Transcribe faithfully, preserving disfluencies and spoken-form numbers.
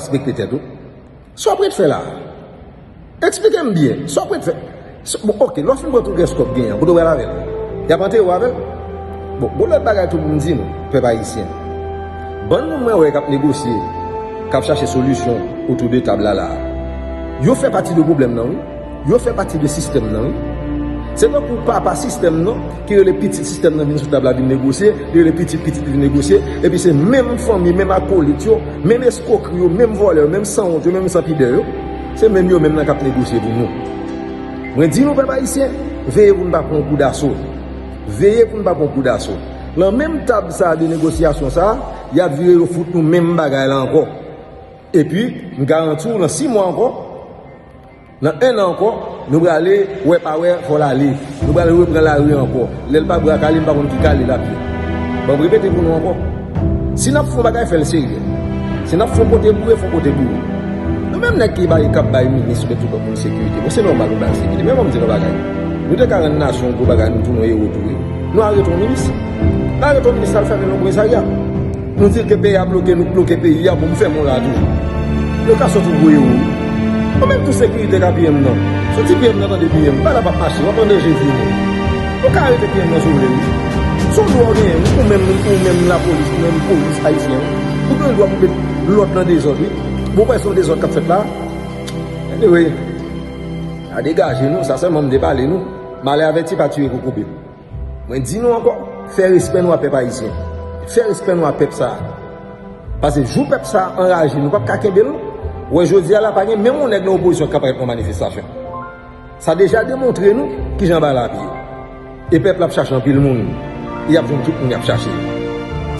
respekte tèt ou. Sa w ap ret fè la? Eksplike m byen. Sa w ap ret fè? Sa- bon, ok, lè w fin pran tout rès kòb genyen an, kote w pral avè l? Y ap antere w avè l? Bon, bon, lòt bagay tou pou m di nou, pèp ayisyen. Bann moun mwen wè k ap negosye, k ap chache solisyon otou de tab la la a, yo fè pati de pwoblèm nan, wi. Yo fè pati de sistèm nan, wi. Se tankou papa sistèm nan ki rele pitit sistèm nan vin sou tab la vin negosye, li rele pitit pitit li vin negosye, epi se menm fanmi, menm akolit yo, menm eskwokri yo, menm vòlè yo, menm sanwont yo, menm sanpidè yo, se menm yo menm nan k ap negosye pou nou. Mwen di nou, pèp ayisyen, veye pou n pa pran kou daso. Veye pou n pa pran kou daso. Nan menm tab sa a de negosyasyon sa a, y ap vire yo fout nou menm bagay la ankò. Epi, m garanti w, nan sis mwa ankò, nan en an ankò, nou prale wè pa wè, fò l ale. Nou prale repran lari ankò. Lè l pa bra kale, m pa konn ki kale l ap ye. Ban m repete pou nou ankò. Si n ap fè yon bagay, fè l serye. Si n ap fè yon kote boure, fè yon kote boure. Nou menm nèg ki bay, k ap bay minis oubyen tout lòt moun sekirite, bon, se nòmal nou ba l sekirite. Men ban m di nou yon bagay. Nou te ka rann nasyon yon gwo bagay, nou tounen yon ewo tou, wi. Nou arete yon minis. Nou arete yon minis, n al fèmen l yon komisarya. Nou di l ke peyi a bloke, nou bloke peyi a pou m fèmen w la toujou. Nou ka sòti gwo ewo. Ou menm tou sekirite ka P M nan. Soti P M nan tande P M, pa la p ap mache, w ap an danje vi w menm. Nou ka arete P M nan si w vle, wi. Se yon dwa w genyen, wi, ou menm, ou menm lapolis, ou menm polis ayisyen, ou gen dwa pou met lòd nan dezòd, wi. Bon, w wè se yon dezòd k ap fèt la. Anyway, a degaje nou, sa sèlman m te pale nou. Malè avèti pa tiye kokobe. Mwen di nou ankò, fè respè nou a pèp ayisyen. Fè respè nou a pèp sa a. Paske jou pèp sa a anraje, nou p ap ka kenbe l. Ou wè jodi a la, pa gen menm yon nèg nan opozisyon k ka parèt nan manifestasyon. Sa deja demontre nou kijan bagay la ap ye. E pèp la ap chache anpil moun. E y ap jwenn tout moun y ap chache yo.